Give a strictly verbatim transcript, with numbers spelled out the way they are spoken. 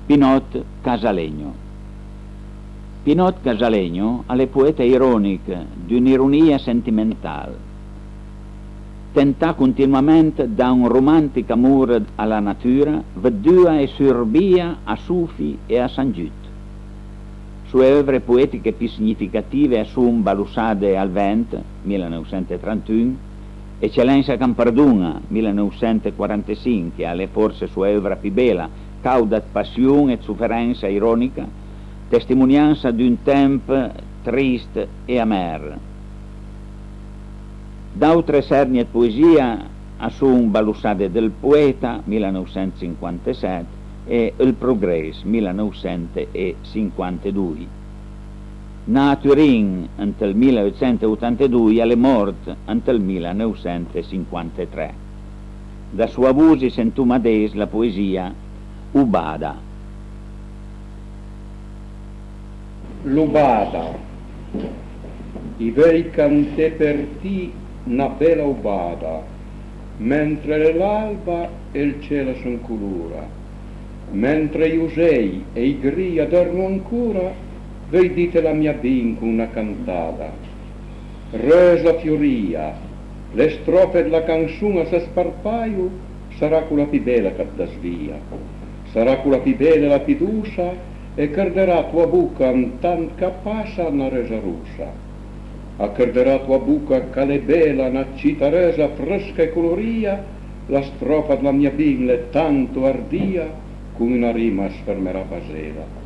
Pinòt Casalegno. Pinòt Casalegno a l'é poeta irónich, d'un'ironìa sentimental. Tentà continuament da un romàntich amor a la natura, vëddua e surbìa a Sofi e a San Giut. Soe euvre poetiche pì significative a son Balossade al vent, mila nouvsent e trantun, Eccellensa Campardon-a, mila nouvsent e quarantesinch, che a l'é forse soa euvra pì bela, càuda ëd passion e ëd soferensa irónica, testimoniansa d'un temp trist e amer. D'àutre sèrnie ëd poesìa a son Balossade dël poeta, mila nouvsent e sinquantesèt, e Ël progress, mila nouvsent e sinquantedoi. Nà a Turin ant ël mila eutsent e otantedoi, a l'é mòrt ant ël mila nouvsent e sinquantetré. Da soa vos i sentoma adess la poesìa O bada. L'obada. I veuj canté për ti na bela obada, mentre l'é l'alba e ël cel a s'ëncolora, mentre j'osej e ij grij a dòrmo ancora, veuj dite la mia bin con na cantada. Reusa fiorìa, le stròfe dla canson a së sparpajo, sarà cola pì bela ch'at das via. Sarà cola pì bela e la pì dossa, e ch'arderà toa boca antant ch'a passa na reusa rossa. A ch'arderà toa boca ch'a l'é bela na cita reusa frësca e colorìa, la stròfa dla mia bin l'é tanto ardìa, con una rima as fermerà Basela.